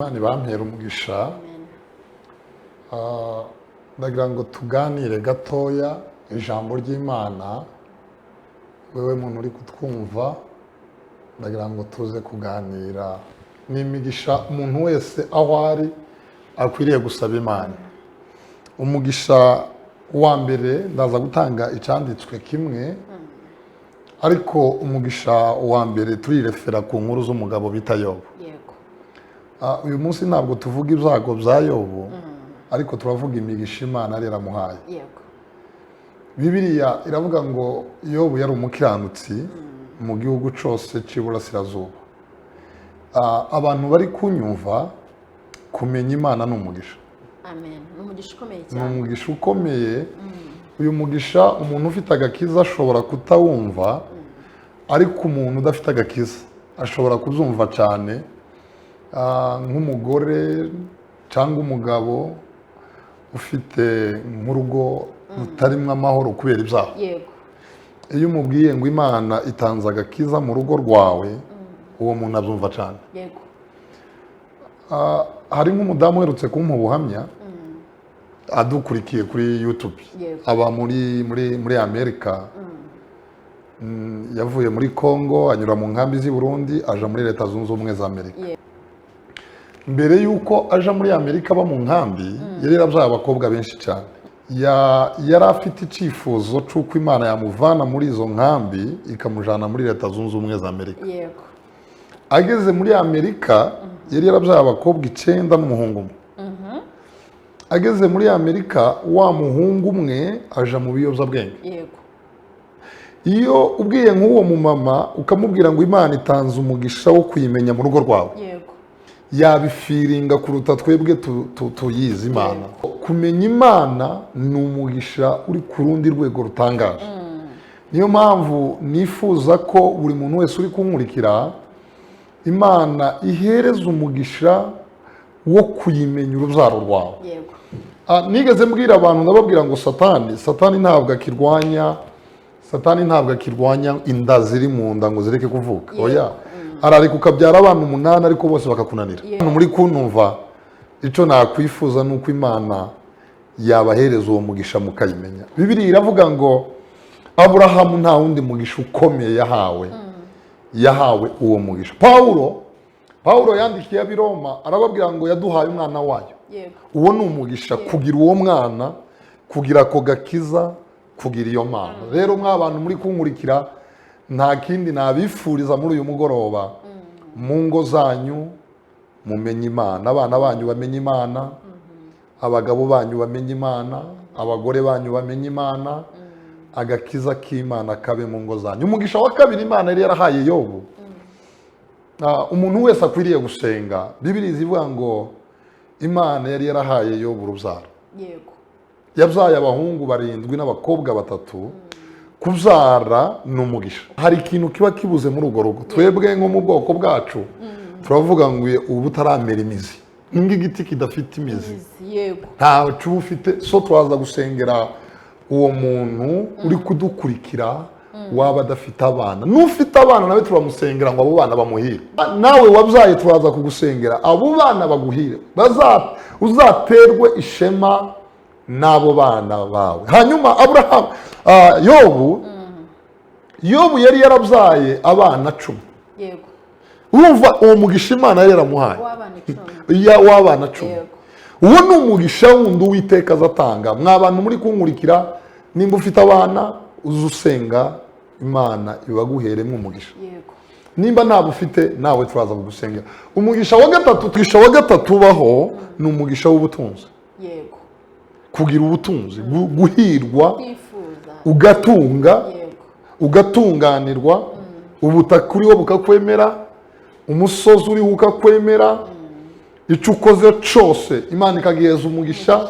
Imana ibampera umugisha. Ndagira ngo tuganire gatoya ijambo ry'Imana. Wewe muntu uri kutwumva, ndagira ngo tuze kuganira. Ni imigisha umuntu wese aho ari akwiriye gusaba Imana. Umugisha wa mbere, ndaza gutanga icyanditswe kimwe, ariko umugisha wa mbere turirefera ku nkuru z'umugabo bita Yobu. Uyu munsi ntabwo tuvuga ibyago bya Yobu, ariko turavuga imigisha Imana yari yaramuhaye. Bibiliya iravuga ngo Yobu yari umukiranutsi mu gihugu cyose cy'iburasirazuba. Abantu bari kunyumva, kumenya Imana ni umugisha. Amen, ni umugisha ukomeye Ni cyane. umugisha ukomeye. Uyu mugisha, umuntu ufite agakiza ashobora kutawumva, ariko umuntu udafite agakiza ashobora kubyumva cyane. Nk'umugore cyangwa umugabo ufite nk'urugo rutarimo amahoro kubera ibyaha, iyo umubwiye ngo Imana itanze agakiza mu rugo rwawe, uwo muntu abyumva cyane. Hari nk'umudamu uherutse kumpa ubuhamya, adukurikiye kuri YouTube. Aba muri Amerika. Yavuye muri Congo, anyura mu nkambi z'i Burundi, aja muri Leta Zunze Ubumwe za Amerika. Mbere y'uko aja muri Amerika, aba mu nkambi, yari yarabyaye abakobwa benshi cyane. Yari afite icyifuzo cy'uko Imana yamuvana muri izo nkambi ikamujyana muri Leta Zunze Ubumwe za Amerika. Ageze muri Amerika, yari yarabyaye abakobwa icyenda n'umuhungu umwe. Ageze muri Amerika, wa muhungu umwe aja mu biyobyabwenge. Iyo ubwiye nk'uwo mumama, ukamubwira ngo Imana itanze umugisha wo kuyimenya mu rugo rwawe, yabifiringa kuruta twebwe tuyizi Imana. Kumenya Imana ni umugisha uri ku rundi rwego rutangaje. Niyo mpamvu nifuza ko buri muntu wese uri kunkurikira, Imana ihereza umugisha wo kuyimenya urubyaro rwawe. Nigeze mbwira abantu, ndababwira ngo Satani ntabwo akirwanya, Satani ntabwo akirwanya inda ziri mu nda ngo zireke kuvuka. Oya, arareka ukabyara abana umunani, ariko bose bakakunanira. Muri kuntumva, icyo nakwifuza ni uko Imana yabahereza uwo mugisha mukayimenya. Bibiliya iravuga ngo Aburahamu nta wundi mugisha ukomeye yahawe, yahawe uwo mugisha. Pawulo yandikiye ab'i Roma, arababwira ngo yaduhaye umwana wayo. Uwo ni umugisha, kugira uwo mwana, kugira ako gakiza, kugira iyo mana. Rero mw'abantu muri kunkurikira, nta kindi nabifuriza muri uyu mugoroba: mu ngo zanyu mumenye Imana, abana banyu bamenye Imana, abagabo banyu bamenye Imana, abagore banyu bamenye Imana, agakiza k'Imana kabe mu ngo zanyu. Umugisha wa kabiri Imana yari yarahaye Yobu, umuntu wese akwiriye gusenga, Bibiliya ivuga ngo Imana yari yarahaye Yobu urubyaro. Yabyaye abahungu barindwi n'abakobwa batatu. Kubyara ni umugisha. Hari ikintu kiba kibuze muri urwo rugo. Twebwe nko mu bwoko bwacu turavuga ngo ubu utaramera imizi, nk'igiti kidafite imizi, Imizi, yego. Ntacyo uba ufite. So turaza gusengera uwo muntu uri kudukurikira waba adafite abana. N'ufite abana nawe turamusengera ngo abo bana bamuhire. Nawe wabyaye, turaza kugusengera abo bana baguhire, uzaterwe ishema n'abo bana bawe. Hanyuma Aburahamu, Yobu yari yarabyaye abana 10. Urumva uwo mugisha Imana yari yaramuhaye. W'abana 10. W'abana 10. Uwo ni umugisha wundi Uwiteka azatanga. Mwa bantu muri kunkurikira, nimba ufite abana, uze usenga Imana ibaguheremo umugisha. Nimba ntabwo ufite, nawe turaza kugusengera. Umugisha wa gatatu, umugisha wa gatatu ubaho ni umugisha w'ubutunzi. Kugira ubutunzi, guhirwa, kwifuza, ugatunga, ugatunganirwa, ubutaka uriho bukakwemera, umusozi uriho ukakwemera, icyo ukoze cyose Imana ikagiheza umugisha.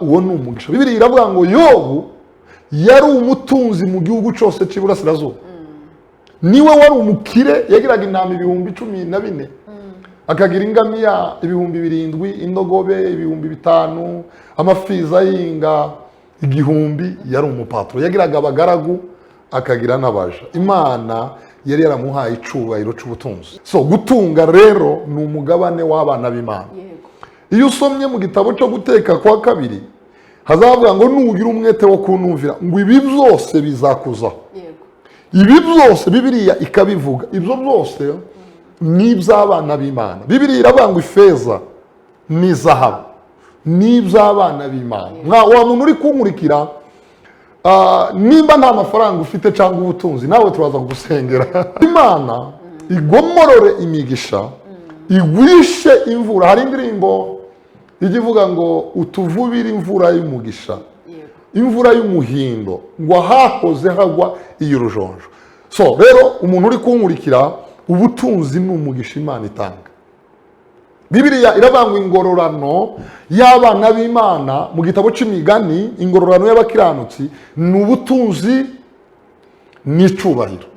Uwo ni umugisha. Bibiliya iravuga ngo Yobu yari umutunzi mu gihugu cyose cy'iburasirazuba, niwe wari umukire. Yagiraga intama 14,000, akagira ingamiya 7,000, indogobe 5,000, amafiza y'inga 1,000. Yari umupaturo, yagiraga abagaragu, akagira n'abaja. Imana Yari yaramuhaye icubahiro c'ubutunzi. So gutunga rero ni umugabane w'abana b'Imana. Iyo usomye mu gitabo cyo Guteka kwa Kabiri, hazavuga ngo nugira umwete wo kuntumvira, ngo ibi byose bizakuzaho. Ibi byose Bibiliya ikabivuga, ibyo byose ni iby'abana b'Imana. Bibiliya iravuga ngo ifeza n'izahabu ni iby'abana b'Imana. Wa muntu uri kunkurikira, nimba nta mafaranga ufite cyangwa ubutunzi, nawe turaza kugusengera, Imana igomorore imigisha, igwishe imvura. Hari indirimbo ijya ivuga ngo utuvubire imvura y'umugisha, imvura y'umuhindo, ngo ahahoze hagwa iy'urujonjo. So rero umuntu uri kunkurikira, ubutunzi ni umugisha Imana itanga. Bibiliya iravuga ngo ingororano y'abana b'Imana, mu gitabo cy'Imigani, ingororano y'abakiranutsi ni ubutunzi n'icubahiro.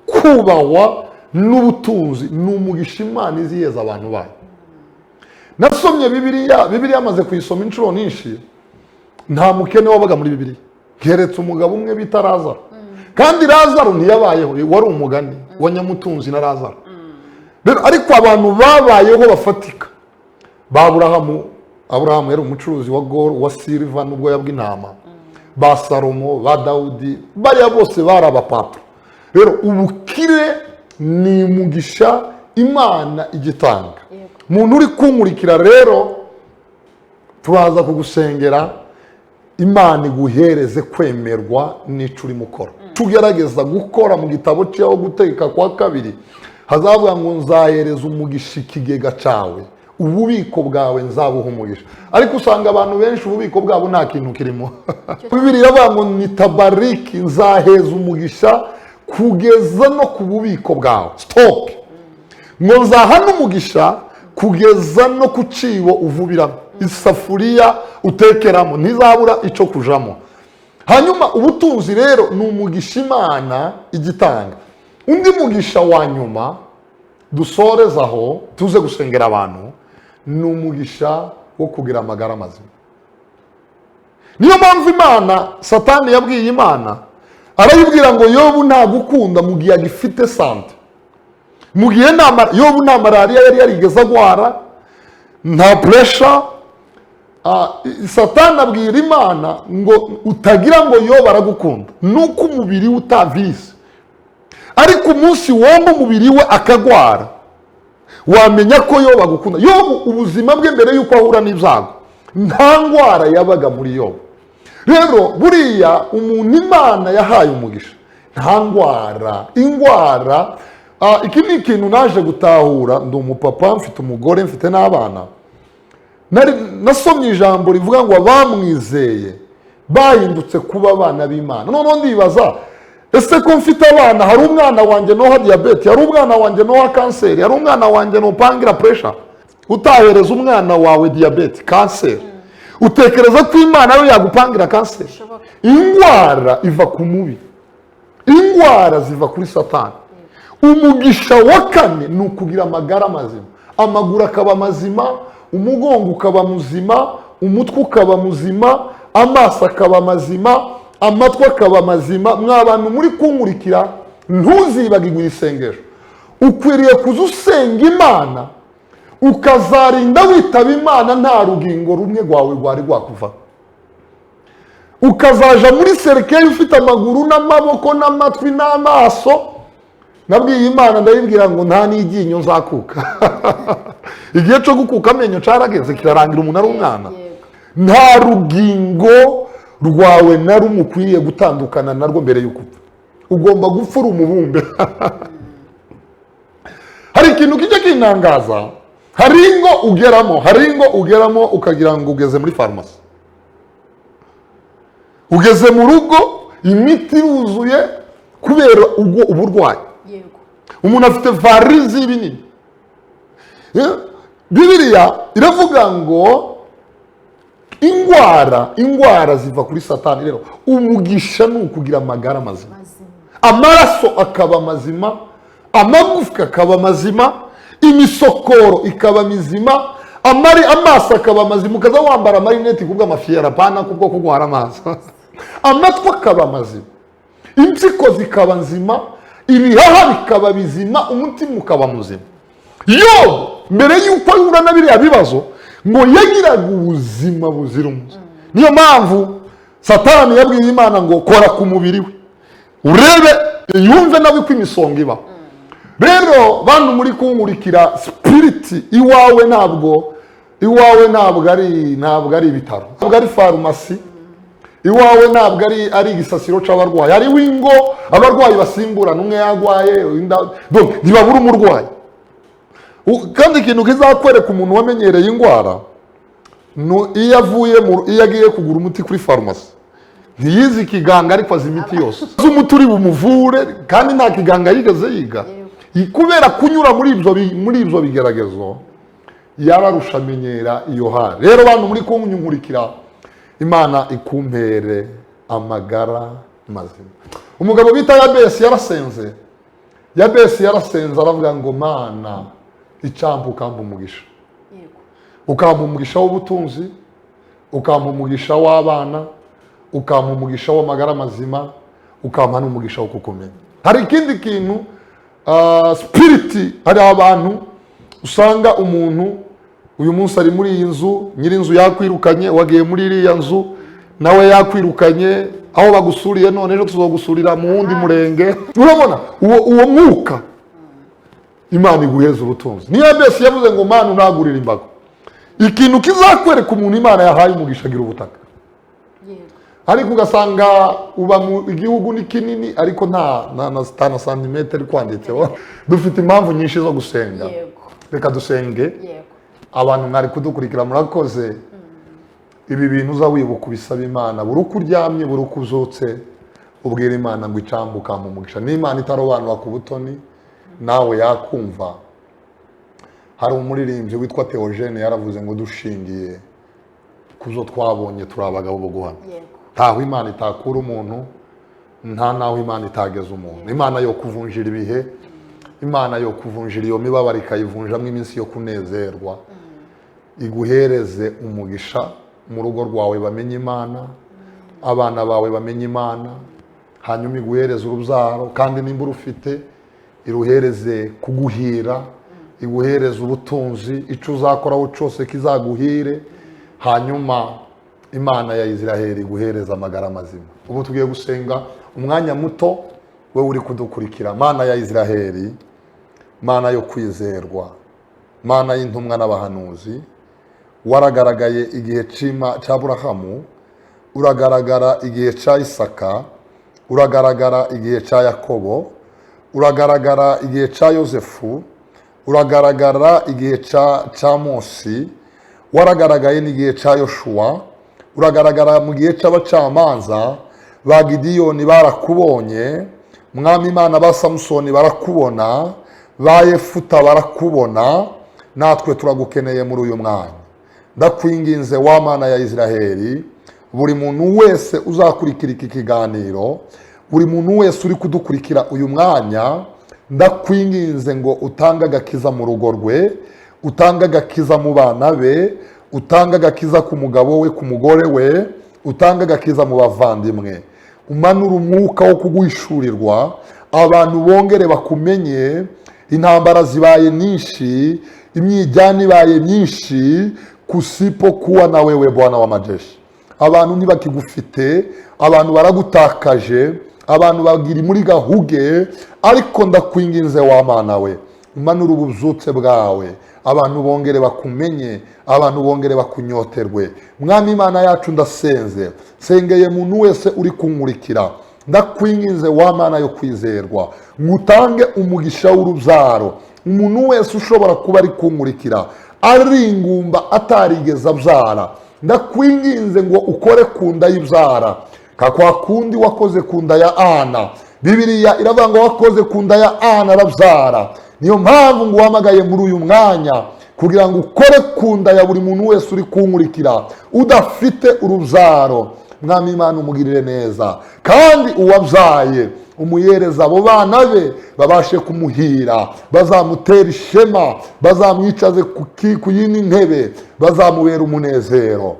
Kubahwa n'ubutunzi ni umugisha Imana iziheza abantu bayo. Nasomye Bibiliya, Bibiliya amaze kuyisoma inshuro nyinshi, nta mukene wabaga muri Bibiliya keretse umugabo umwe bita Lazaro. Kandi Lazaro ntiyabayeho, wari umugani wa nyamutunzi na Lazaro. Rero ariko abantu babayeho bafatika ba Aburahamu, Aburahamu yari umucuruzi wa gold, wa silver n'ubwoya bw'intama, ba Salomo, ba Dawudi, bariya bose bari abapatro. Rero ubukire ni umugisha Imana igitanga. Umuntu uri kunkurikira rero, turaza kugusengera, Imana iguhereze kwemerwa n'ico urimo ukora, tugerageza gukora. Mu gitabo cyaho Gutegeka kwa Kabiri hazavuga ngo nzahereza umugisha ikigega cyawe, ububiko bwawe nzabuha umugisha. Ariko usanga abantu benshi ububiko bwabo nta kintu kirimo. Bibiliya iravuga ngo nitabariki, nzaheza umugisha kugeza no ku bubiko bwawe, stock, ngo nzaha n'umugisha kugeza no ku cibo uvubiramo, isafuriya utekeramo ntizabura ico kujamo. Hanyuma ubutunzi rero ni umugisha Imana igitanga. Undi mugisha wa nyuma dusoreza aho tuze gusengera abantu ni umugisha wo kugira amagara mazima. Niyo mpamvu Imana, Satani yabwiye Imana, arayibwira ngo Yobu ntagukunda mu gihe agifite santé, mu gihe Yobu nta malariya yari yarigeze agwara, nta pressure. Satani abwira Imana ngo utagira ngo Yobu aragukunda nuko umubiri we utavise, ariko umunsi womba umubiri we akagwara, wamenya ko Yobu agukunda. Yobu ubuzima bwe mbere y'uko ahura n'ibyago, nta ndwara yabaga muri Yobu. Rero buriya umuntu Imana yahaye umugisha nta ndwara, indwara, iki ni ikintu naje gutahura. Ndi umupapa, mfite umugore, mfite n'abana. Nasomye ijambo rivuga ngo abamwizeye bahindutse kuba abana b'Imana. Noneho ndibaza, ese ko mfite abana, hari umwana wanjye noha diyabete? Hari umwana wanjye noha kanseri? Hari umwana wanjye nopangira pressure? Utahereza umwana wawe diyabete, kanseri, utekereza ko Imana yo yagupangira kanseri? Bishoboka. Indwara iva ku mubi, indwara ziva kuri Satani. Umugisha wa kane ni ukugira amagara mazima, amaguru akaba mazima, umugongo ukaba muzima, umutwe ukaba muzima, amaso akaba mazima, amatwi akaba mazima. Mwa bantu muri kunkurikira, ntuzibagirwe iri sengesho. Ukwiriye kuza usenga Imana, ukazarinda witaba Imana nta rugingo rumwe rwawe rwari rwakuva, ukazaja muri cercueil ufite amaguru n'amaboko n'amatwi n'amaso. Nabwiye Imana, ndayibwira ngo nta n'iryinyo nzakuka. Igihe cyo gukuka amenyo carageze, kirarangira umuntu ari umwana. Nta rugingo rwawe na rumwe ukwiriye gutandukana narwo mbere y'uko upfa. Ugomba gupfa uri umubumbe. Hari ikintu kijya kintangaza: hari ingo ugeramo, hari ingo ugeramo ukagira ngo ugeze muri farumasi, ugeze mu rugo imiti iruzuye kubera ubwo uburwayi. Umuntu afite varizi y'ibinini. Bibiliya iravuga ngo indwara ziva kuri Satani. Rero umugisha ni ukugira amagara mazima, Mazima. amaraso akaba mazima, amagufwa akaba mazima, imisokoro ikaba mizima, amaso akaba mazima, ukaza wambara amarineti kubw'amafiyeri, apana kubwo kurwara amaso, amatwi akaba mazima, impyiko zikaba nzima. Ibihaha bikaba bizima, umutima ukaba muzima. Yo mbere y'uko ahura na biriya bibazo ngo yagiraga ubuzima buzira umuze. Niyo mpamvu Satani yabwiye Imana ngo kora ku mubiri we urebe, yumve nawe ko imisonga ibaho. Rero bantu muri kunkurikira, spirit iwawe ntabwo, iwawe ntabwo ari ibitaro, ntabwo ari farumasi. Iwawe ntabwo ari igisasiro c'abarwayi. Hariho ingo abarwayi basimburana, umwe yarwaye donc ntibabura umurwayi. Kandi ikintu kizakwereka umuntu wamenyereye indwara, iyo avuye mu iyo agiye kugura umuti kuri farumasi, ntiyizi ikiganga ariko azi imiti yose, azi umuti uri bumuvure, kandi nta kiganga yigeze yiga. Kubera kunyura muri ibyo bigeragezo, yararusha, amenyera iyo hari. Rero bantu muri kunkurikira, Imana ikumpere amagara mazima. Umugabo bita Yabesi yarasenze. Yabesi yarasenze, aravuga ngo: "Mana, icampa ukampa umugisha, ukampa umugisha w'ubutunzi, ukampa umugisha w'abana, ukampa umugisha w'amagara mazima, ukampa n'umugisha wo kukumenya." Hari ikindi kintu, spirit. Hari abantu usanga umuntu uyu munsi ari muri iyi nzu, nyir'inzu yakwirukanye, wagiye muri iriya nzu, nawe yakwirukanye. Aho bagusuriye none, ejo tuzogusurira mu wundi murenge. Urabona uwo mwuka? Imana iguheza ubutunzi. Niyo Yabesi yavuze ngo: "Mana, unagurira imbago." Ikintu kizakwereka umuntu Imana yahaye umugisha, agira ubutaka. Ariko ugasanga uba mu igihugu ni kinini, ariko nta na santimetero kwanditseho. Dufite impamvu nyinshi zo gusenga. Reka dusenge. Abantu mwari kudukurikira, murakoze. Ibi bintu uza wibuka, ubisaba Imana buri uko uryamye, buri uko uzutse, ubwira Imana ngo icambu ukampa umugisha. N'Imana itarobanura ku butoni, nawe yakumva. Hari umuririmbyi witwa Theogene yaravuze ngo: "Dushingiye ku zo twabonye, turi abagabo bo guhamya." Ntaho Imana itakura umuntu, nta naho Imana itageza umuntu. Imana yo kuvunjira ibihe, Imana yo kuvunjira iyo mibabaro ikayivunjamo iminsi yo kunezerwa, iguhereze umugisha. Mu rugo rwawe bamenye Imana, abana bawe bamenye Imana, hanyuma iguhereze urubyaro, kandi nimba urufite iruhereze kuguhira, iguhereze ubutunzi, icyo uzakoraho cyose kizaguhire. Hanyuma Imana ya Israheli iguhereza amagara mazima. Ubu tugiye gusenga umwanya muto, we uri kudukurikira. Mana ya Israheli, Mana yo kwizerwa, Mana y'intumwa n'abahanuzi, waragaragaye igihe cya Burahamu, uragaragara igihe cya Isaka, uragaragara igihe cya Yakobo, uragaragara igihe cya Yosefu, uragaragara igihe cya Mosi, waragaragaye n'igihe cya Yoshuwa, uragaragara mu gihe cy'abacamanza. Ba Gidiyoni barakubonye, Mwami Imana, ba Samusoni barakubona, ba Yefuta barakubona. Natwe turagukeneye muri uyu mwanya. Ndakwinginze wa Mana ya Israheli, buri muntu wese uzakurikira iki kiganiro, buri muntu wese uri kudukurikira uyu mwanya, ndakwinginze ngo utange agakiza mu rugo rwe, utange agakiza mu bana be, utange agakiza ku mugabo we, ku mugore we, utange agakiza mu bavandimwe, umanure umwuka wo kuguhishurirwa, abantu bongere bakumenye. Intambara zibaye nyinshi, imyijyane ibaye myinshi kusipo kuwa na wewe, Bwana wa majeshi. Abantu ntibakigufite, abantu baragutakaje, abantu bagira muri gahuge. Ariko ndakwinginze wa Mana we, umanure ububyutse bwawe, abantu bongere bakumenye, abantu bongere bakunyoterwe. Mwami Imana yacu, ndasenze, nsengeye muntu wese uri kunkurikira. Ndakwinginze wa Mana yo kwizerwa, ngutange umugisha w'urubyaro. Umuntu wese ushobora kuba ari kunkurikira ari ingumba, atarigeze abyara, ndakwinginze ngo ukore ku nda y'ibyara ka kwa kundi wakoze ku nda ya Ana. Bibiliya iravuga ngo wakoze ku nda ya Ana arabyara. Niyo mpamvu ngo uhamagaye muri uyu mwanya kugira ngo ukore ku nda ya buri muntu wese uri kunkurikira udafite urubyaro. Mwami Imana, umugirire neza, kandi uwabyaye umuyereza abo bana be babashe kumuhira, bazamutera ishema, bazamwicaze ku yindi ntebe, bazamubera umunezero.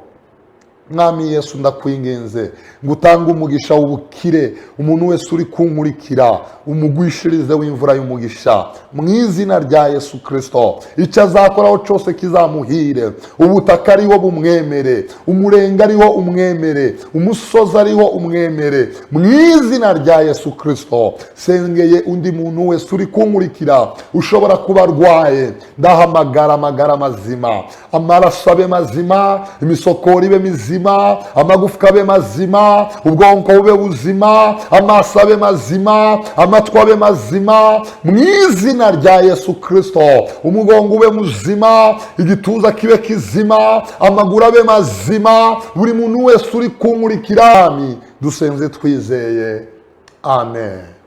Mwami Yesu, ndakwinginze ngo utange umugisha w'ubukire. Umuntu wese uri kunkurikira, umugwishirize w'imvura y'umugisha mu izina rya Yesu Kirisito. Icyo azakoraho cyose kizamuhire. Ubutaka ariwo bumwemere, umurenge ariwo umwemere, umusozi ariwo umwemere, mu izina rya Yesu Kirisito. Sengeye undi muntu wese uri kunkurikira ushobora kuba arwaye. Ndahamagara amagara mazima, amaraso abe mazima, imisokoro ibe mizima, amagufwa abe mazima, ubwonko bube buzima, amaso abe mazima, amatwi abe mazima, mu izina rya Yesu Kirisito. Umugongo ube muzima, igituza kibe kizima, amaguru abe mazima. Buri muntu wese uri kunkurikira, dusenze twizeye, amen.